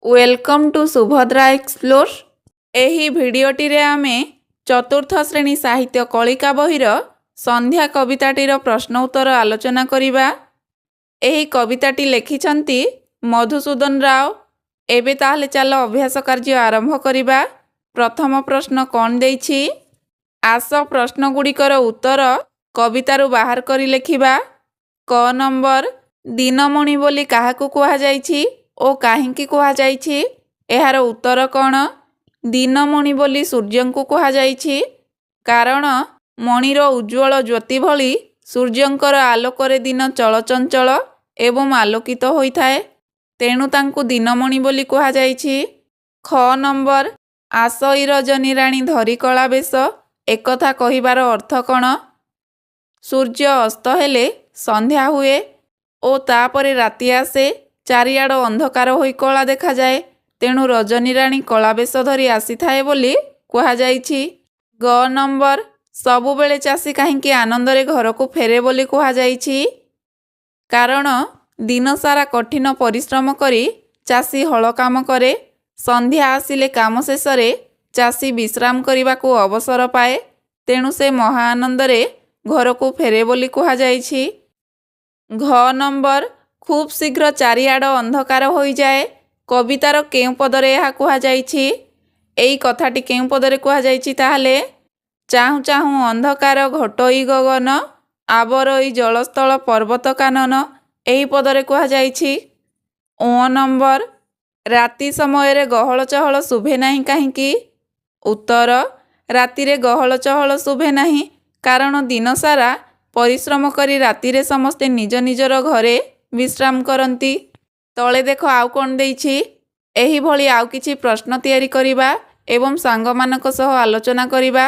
Welcome to Subhadra Explore. ଏହି ଭିଡ଼ିଓଟିରେ ଆମେ ଚତୁର୍ଥ ଶ୍ରେଣୀ ସାହିତ୍ୟ କଳିକା ବହିର ସନ୍ଧ୍ୟା କବିତାଟିର ପ୍ରଶ୍ନ ଉତ୍ତର ଆଲୋଚନା କରିବା। ଏହି କବିତାଟି ଲେଖିଛନ୍ତି ମଧୁସୂଦନ ରାଓ। ଏବେ ତାହେଲେ ଚାଲ ଅଭ୍ୟାସ କାର୍ଯ୍ୟ ଆରମ୍ଭ କରିବା। ପ୍ରଥମ ପ୍ରଶ୍ନ କ'ଣ ଦେଇଛି? ଆସ ପ୍ରଶ୍ନଗୁଡ଼ିକର ଉତ୍ତର କବିତାରୁ ବାହାର କରି ଲେଖିବା। କ ନମ୍ବର, ଦିନମଣି ବୋଲି କାହାକୁ କୁହାଯାଇଛି ଓ କାହିଁକି କୁହାଯାଇଛି? ଏହାର ଉତ୍ତର କ'ଣ? ଦିନମଣି ବୋଲି ସୂର୍ଯ୍ୟଙ୍କୁ କୁହାଯାଇଛି, କାରଣ ମଣିର ଉଜ୍ଜ୍ୱଳ ଜ୍ୟୋତି ଭଳି ସୂର୍ଯ୍ୟଙ୍କର ଆଲୋକରେ ଦିନ ଚଳଚଞ୍ଚଳ ଏବଂ ଆଲୋକିତ ହୋଇଥାଏ। ତେଣୁ ତାଙ୍କୁ ଦିନମଣି ବୋଲି କୁହାଯାଇଛି। ଖ ନମ୍ବର, ଆସଇ ରଜନୀ ରାଣୀ ଧରି କଳା ବେଶ, ଏକଥା କହିବାର ଅର୍ଥ କ'ଣ? ସୂର୍ଯ୍ୟ ଅସ୍ତ ହେଲେ ସନ୍ଧ୍ୟା ହୁଏ ଓ ତାପରେ ରାତି ଆସେ। ଚାରିଆଡ଼ ଅନ୍ଧକାର ହୋଇ କଳା ଦେଖାଯାଏ। ତେଣୁ ରଜନୀ ରାଣୀ କଳା ବେଶ ଧରି ଆସିଥାଏ ବୋଲି କୁହାଯାଇଛି। ଗ ନମ୍ବର, ସବୁବେଳେ ଚାଷୀ କାହିଁକି ଆନନ୍ଦରେ ଘରକୁ ଫେରେ ବୋଲି କୁହାଯାଇଛି? କାରଣ ଦିନସାରା କଠିନ ପରିଶ୍ରମ କରି ଚାଷୀ ହଳ କାମ କରେ। ସନ୍ଧ୍ୟା ଆସିଲେ କାମ ଶେଷରେ ଚାଷୀ ବିଶ୍ରାମ କରିବାକୁ ଅବସର ପାଏ। ତେଣୁ ସେ ମହା ଆନନ୍ଦରେ ଘରକୁ ଫେରେ ବୋଲି କୁହାଯାଇଛି। ଘ ନମ୍ବର, ଖୁବ୍ ଶୀଘ୍ର ଚାରିଆଡ଼ ଅନ୍ଧକାର ହୋଇଯାଏ, କବିତାର କେଉଁ ପଦରେ ଏହା କୁହାଯାଇଛି? ଏଇ କଥାଟି କେଉଁ ପଦରେ କୁହାଯାଇଛି? ତାହେଲେ ଚାହୁଁ ଚାହୁଁ ଅନ୍ଧକାର ଘଟଇ ଗଗନ, ଆବରଇ ଜଳସ୍ଥଳ ପର୍ବତ କାନନ, ଏହି ପଦରେ କୁହାଯାଇଛି। ଓ ନମ୍ବର, ରାତି ସମୟରେ ଗହଳ ଚହଳ ଶୁଭେ ନାହିଁ କାହିଁକି? ଉତ୍ତର, ରାତିରେ ଗହଳ ଚହଳ ଶୁଭେ ନାହିଁ, କାରଣ ଦିନସାରା ପରିଶ୍ରମ କରି ରାତିରେ ସମସ୍ତେ ନିଜ ନିଜର ଘରେ ବିଶ୍ରାମ କରନ୍ତି। ତଳେ ଦେଖ ଆଉ କ'ଣ ଦେଇଛି। ଏହିଭଳି ଆଉ କିଛି ପ୍ରଶ୍ନ ତିଆରି କରିବା ଏବଂ ସାଙ୍ଗମାନଙ୍କ ସହ ଆଲୋଚନା କରିବା।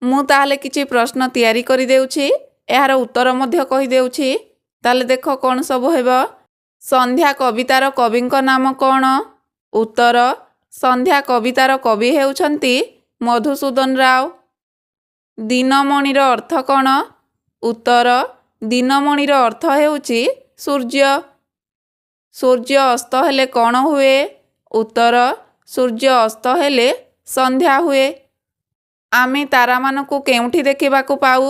ମୁଁ ତାହେଲେ କିଛି ପ୍ରଶ୍ନ ତିଆରି କରିଦେଉଛି, ଏହାର ଉତ୍ତର ମଧ୍ୟ କହିଦେଉଛି। ତାହେଲେ ଦେଖ କ'ଣ ସବୁ ହେବ। ସନ୍ଧ୍ୟା କବିତାର କବିଙ୍କ ନାମ କ'ଣ? ଉତ୍ତର, ସନ୍ଧ୍ୟା କବିତାର କବି ହେଉଛନ୍ତି ମଧୁସୂଦନ ରାଓ। ଦିନମଣିର ଅର୍ଥ କ'ଣ? ଉତ୍ତର, ଦିନମଣିର ଅର୍ଥ ହେଉଛି ସୂର୍ଯ୍ୟ। ସୂର୍ଯ୍ୟ ଅସ୍ତ ହେଲେ କ'ଣ ହୁଏ? ଉତ୍ତର, ସୂର୍ଯ୍ୟ ଅସ୍ତ ହେଲେ ସନ୍ଧ୍ୟା ହୁଏ। ଆମେ ତାରାମାନଙ୍କୁ କେଉଁଠି ଦେଖିବାକୁ ପାଉ?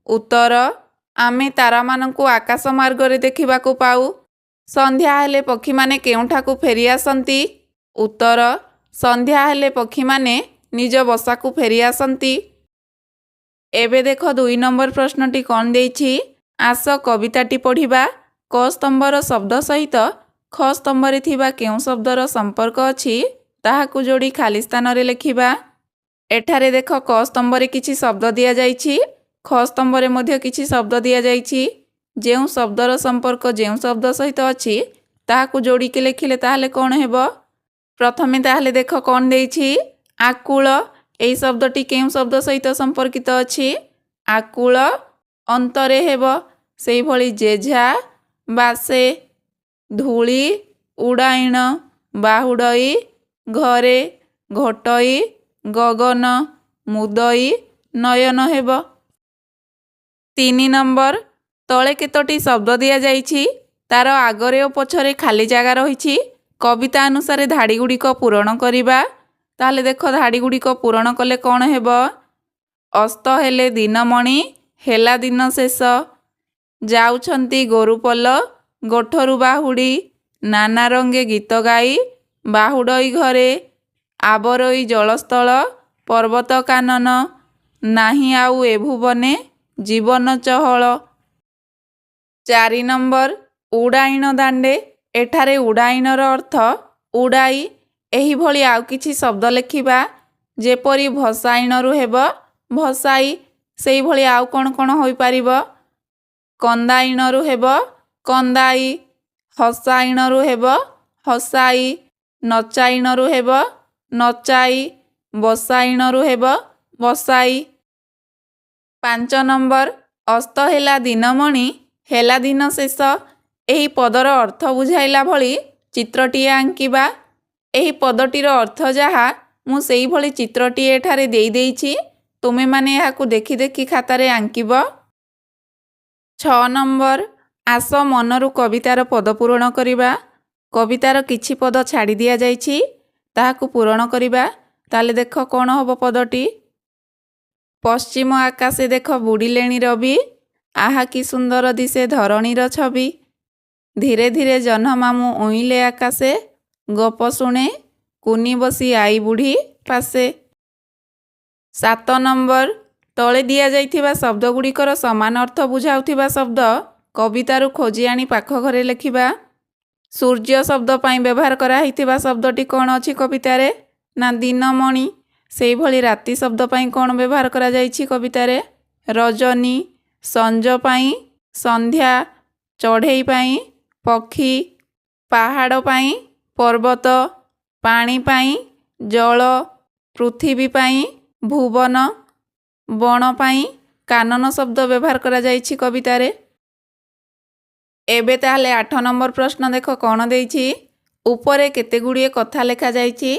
ଉତ୍ତର, ଆମେ ତାରାମାନଙ୍କୁ ଆକାଶ ମାର୍ଗରେ ଦେଖିବାକୁ ପାଉ। ସନ୍ଧ୍ୟା ହେଲେ ପକ୍ଷୀମାନେ କେଉଁଠାକୁ ଫେରି ଆସନ୍ତି? ଉତ୍ତର, ସନ୍ଧ୍ୟା ହେଲେ ପକ୍ଷୀମାନେ ନିଜ ବସାକୁ ଫେରି ଆସନ୍ତି। ଏବେ ଦେଖ 2 ନମ୍ବର ପ୍ରଶ୍ନଟି କ'ଣ ଦେଇଛି। ଆସ କବିତାଟି ପଢ଼ିବା। କ ସ୍ତମ୍ଭର ଶବ୍ଦ ସହିତ ଖ ସ୍ତମ୍ଭରେ ଥିବା କେଉଁ ଶବ୍ଦର ସମ୍ପର୍କ ଅଛି, ତାହାକୁ ଯୋଡ଼ି ଖାଲି ସ୍ଥାନରେ ଲେଖିବା। ଏଠାରେ ଦେଖ, କ ସ୍ତମ୍ଭରେ କିଛି ଶବ୍ଦ ଦିଆଯାଇଛି, ଖ ସ୍ତମ୍ଭରେ ମଧ୍ୟ କିଛି ଶବ୍ଦ ଦିଆଯାଇଛି। ଯେଉଁ ଶବ୍ଦର ସମ୍ପର୍କ ଯେଉଁ ଶବ୍ଦ ସହିତ ଅଛି, ତାହାକୁ ଯୋଡ଼ିକି ଲେଖିଲେ ତାହେଲେ କ'ଣ ହେବ? ପ୍ରଥମେ ତାହେଲେ ଦେଖ କ'ଣ ଦେଇଛି। ଆକୁଳ, ଏହି ଶବ୍ଦଟି କେଉଁ ଶବ୍ଦ ସହିତ ସମ୍ପର୍କିତ ଅଛି? ଆକୁଳ ଅନ୍ତରେ ହେବ। ସେଇଭଳି ଯେଝା ବାସେ, ଧୂଳି ଉଡ଼ାଇଣ, ବାହୁଡ଼ଇ ଘରେ, ଘଟଇ ଗଗନ, ମୁଦଇ ନୟନ ହେବ। 3 ନମ୍ବର, ତଳେ କେତୋଟି ଶବ୍ଦ ଦିଆଯାଇଛି, ତାର ଆଗରେ ଓ ପଛରେ ଖାଲି ଜାଗା ରହିଛି। କବିତା ଅନୁସାରେ ଧାଡ଼ିଗୁଡ଼ିକ ପୂରଣ କରିବା। ତାହେଲେ ଦେଖ, ଧାଡ଼ିଗୁଡ଼ିକ ପୂରଣ କଲେ କ'ଣ ହେବ? ଅସ୍ତ ହେଲେ ଦିନମଣି, ହେଲା ଦିନ ଶେଷ, ଯାଉଛନ୍ତି ଗୋରୁପଲ ଗୋଠରୁ ବାହୁଡ଼ି, ନାନା ରଙ୍ଗେ ଗୀତ ଗାଇ ବାହୁଡ଼ଇ ଘରେ, ଆବରଇ ଜଳସ୍ଥଳ ପର୍ବତ କାନନ, ନାହିଁ ଆଉ ଏ ଭୁବନେ ଜୀବନ ଚହଳ। 4 ନମ୍ବର, ଉଡ଼ାଇଣ ଦାଣ୍ଡେ, ଏଠାରେ ଉଡ଼ାଇଣର ଅର୍ଥ ଉଡ଼ାଇ। ଏହିଭଳି ଆଉ କିଛି ଶବ୍ଦ ଲେଖିବା, ଯେପରି ଭସାଇଣରୁ ହେବ ଭସାଇ। ସେଇଭଳି ଆଉ କ'ଣ କ'ଣ ହୋଇପାରିବ? କନ୍ଦାଇଣରୁ ହେବ କନ୍ଦାଇ, ହସାଇଣରୁ ହେବ ହସାଇ, ନଚାଇଣରୁ ହେବ ନଚାଇ, ବସାଇଣରୁ ହେବ ବସାଇ। 5 ନମ୍ବର, ଅସ୍ତ ହେଲା ଦିନମଣି, ହେଲା ଦିନ ଶେଷ, ଏହି ପଦର ଅର୍ଥ ବୁଝାଇଲା ଭଳି ଚିତ୍ରଟିଏ ଆଙ୍କିବା। ଏହି ପଦଟିର ଅର୍ଥ ଯାହା, ମୁଁ ସେଇଭଳି ଚିତ୍ରଟିଏ ଏଠାରେ ଦେଇଦେଇଛି। ତୁମେମାନେ ଏହାକୁ ଦେଖି ଦେଖି ଖାତାରେ ଆଙ୍କିବ। 6 ନମ୍ବର, ଆସ ମନରୁ କବିତାର ପଦ ପୂରଣ କରିବା। କବିତାର କିଛି ପଦ ଛାଡ଼ି ଦିଆଯାଇଛି, ତାହାକୁ ପୂରଣ କରିବା। ତାହେଲେ ଦେଖ କ'ଣ ହେବ ପଦଟି। ପଶ୍ଚିମ ଆକାଶେ ଦେଖ ବୁଡ଼ିଲେଣି ରବି, ଆହା କି ସୁନ୍ଦର ଦିଶେ ଧରଣୀର ଛବି। ଧୀରେ ଧୀରେ ଜହ୍ନ ମାମୁଁ ଉଇଁଲେ ଆକାଶେ, ଗପ ଶୁଣେ କୁନି ବସି ଆଈ ବୁଢ଼ୀ ପାଶେ। 7 ନମ୍ବର, ତଳେ ଦିଆଯାଇଥିବା ଶବ୍ଦଗୁଡ଼ିକର ସମାନ ଅର୍ଥ ବୁଝାଉଥିବା ଶବ୍ଦ କବିତାରୁ ଖୋଜି ଆଣି ପାଖ ଘରେ ଲେଖିବା। ସୂର୍ଯ୍ୟ ଶବ୍ଦ ପାଇଁ ବ୍ୟବହାର କରାହେଇଥିବା ଶବ୍ଦଟି କ'ଣ ଅଛି କବିତାରେ? ନା ଦିନମଣି। ସେଇଭଳି ରାତି ଶବ୍ଦ ପାଇଁ କ'ଣ ବ୍ୟବହାର କରାଯାଇଛି କବିତାରେ? ରଜନୀ। ସଞ୍ଜ ପାଇଁ ସନ୍ଧ୍ୟା, ଚଢ଼େଇ ପାଇଁ ପକ୍ଷୀ, ପାହାଡ଼ ପାଇଁ ପର୍ବତ, ପାଣି ପାଇଁ ଜଳ, ପୃଥିବୀ ପାଇଁ ଭୁବନ, ବଣ ପାଇଁ କାନନ ଶବ୍ଦ ବ୍ୟବହାର କରାଯାଇଛି କବିତାରେ। ଏବେ ତାହେଲେ 8 ନମ୍ବର ପ୍ରଶ୍ନ ଦେଖ କ'ଣ ଦେଇଛି। ଉପରେ କେତେ ଗୁଡ଼ିଏ କଥା ଲେଖାଯାଇଛି,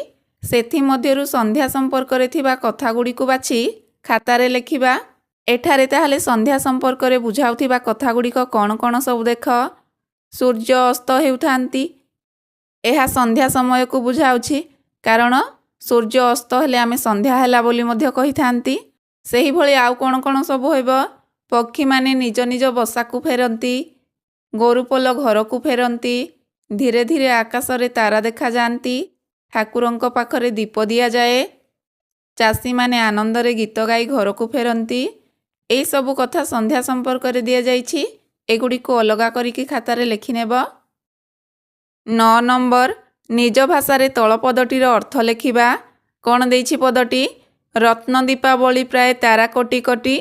ସେଥିମଧ୍ୟରୁ ସନ୍ଧ୍ୟା ସମ୍ପର୍କରେ ଥିବା କଥାଗୁଡ଼ିକୁ ବାଛି ଖାତାରେ ଲେଖିବା। ଏଠାରେ ତାହେଲେ ସନ୍ଧ୍ୟା ସମ୍ପର୍କରେ ବୁଝାଉଥିବା କଥାଗୁଡ଼ିକ କ'ଣ କ'ଣ ସବୁ ଦେଖ। ସୂର୍ଯ୍ୟ ଅସ୍ତ ହେଉଥାନ୍ତି, ଏହା ସନ୍ଧ୍ୟା ସମୟକୁ ବୁଝାଉଛି, କାରଣ ସୂର୍ଯ୍ୟ ଅସ୍ତ ହେଲେ ଆମେ ସନ୍ଧ୍ୟା ହେଲା ବୋଲି ମଧ୍ୟ କହିଥାନ୍ତି। ସେହିଭଳି ଆଉ କ'ଣ କ'ଣ ସବୁ ହେବ? ପକ୍ଷୀମାନେ ନିଜ ନିଜ ବସାକୁ ଫେରନ୍ତି, ଗୋରୁପଲ ଘରକୁ ଫେରନ୍ତି, ଧୀରେ ଧୀରେ ଆକାଶରେ ତାରା ଦେଖାଯାଆନ୍ତି, ଠାକୁରଙ୍କ ପାଖରେ ଦୀପ ଦିଆଯାଏ, ଚାଷୀମାନେ ଆନନ୍ଦରେ ଗୀତ ଗାଇ ଘରକୁ ଫେରନ୍ତି। ଏହିସବୁ କଥା ସନ୍ଧ୍ୟା ସମ୍ପର୍କରେ ଦିଆଯାଇଛି। ଏଗୁଡ଼ିକୁ ଅଲଗା କରିକି ଖାତାରେ ଲେଖିନେବ। 9 ନମ୍ବର, ନିଜ ଭାଷାରେ ତଳ ପଦଟିର ଅର୍ଥ ଲେଖିବା। କ'ଣ ଦେଇଛି ପଦଟି? ରତ୍ନ ଦୀପାବଳି ପ୍ରାୟ ତାରା କୋଟି କୋଟି,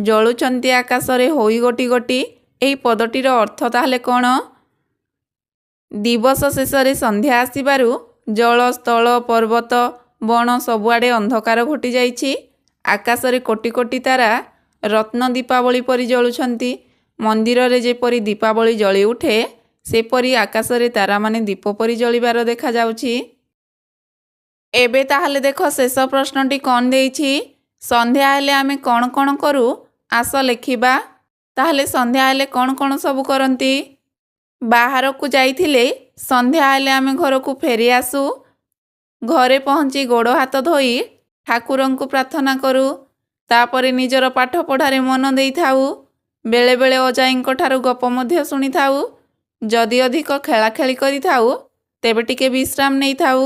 ଜଳୁଛନ୍ତି ଆକାଶରେ ହୋଇ ଗୋଟି ଗୋଟି। ଏହି ପଦଟିର ଅର୍ଥ ତାହେଲେ କ'ଣ? ଦିବସ ଶେଷରେ ସନ୍ଧ୍ୟା ଆସିବାରୁ ଜଳ, ସ୍ଥଳ, ପର୍ବତ, ବଣ ସବୁଆଡ଼େ ଅନ୍ଧକାର ଘୋଟିଯାଇଛି। ଆକାଶରେ କୋଟି କୋଟି ତାରା ରତ୍ନ ଦୀପାବଳି ପରି ଜଳୁଛନ୍ତି। ମନ୍ଦିରରେ ଯେପରି ଦୀପାବଳି ଜଳି ଉଠେ, ସେପରି ଆକାଶରେ ତାରାମାନେ ଦୀପ ପରି ଜଳିବାର ଦେଖାଯାଉଛି। ଏବେ ତାହେଲେ ଦେଖ ଶେଷ ପ୍ରଶ୍ନଟି କ'ଣ ଦେଇଛି। ସନ୍ଧ୍ୟା ହେଲେ ଆମେ କ'ଣ କ'ଣ କରୁ, ଆସ ଲେଖିବା। ତାହେଲେ ସନ୍ଧ୍ୟା ହେଲେ କ'ଣ କ'ଣ ସବୁ କରନ୍ତି? ବାହାରକୁ ଯାଇଥିଲେ ସନ୍ଧ୍ୟା ହେଲେ ଆମେ ଘରକୁ ଫେରି ଆସୁ। ଘରେ ପହଞ୍ଚି ଗୋଡ଼ ହାତ ଧୋଇ ଠାକୁରଙ୍କୁ ପ୍ରାର୍ଥନା କରୁ। ତାପରେ ନିଜର ପାଠ ପଢ଼ାରେ ମନ ଦେଇଥାଉ। ବେଳେବେଳେ ଅଜାଇଙ୍କ ଠାରୁ ଗପ ମଧ୍ୟ ଶୁଣିଥାଉ। ଯଦି ଅଧିକ ଖେଳାଖେଳି କରିଥାଉ, ତେବେ ଟିକେ ବିଶ୍ରାମ ନେଇଥାଉ।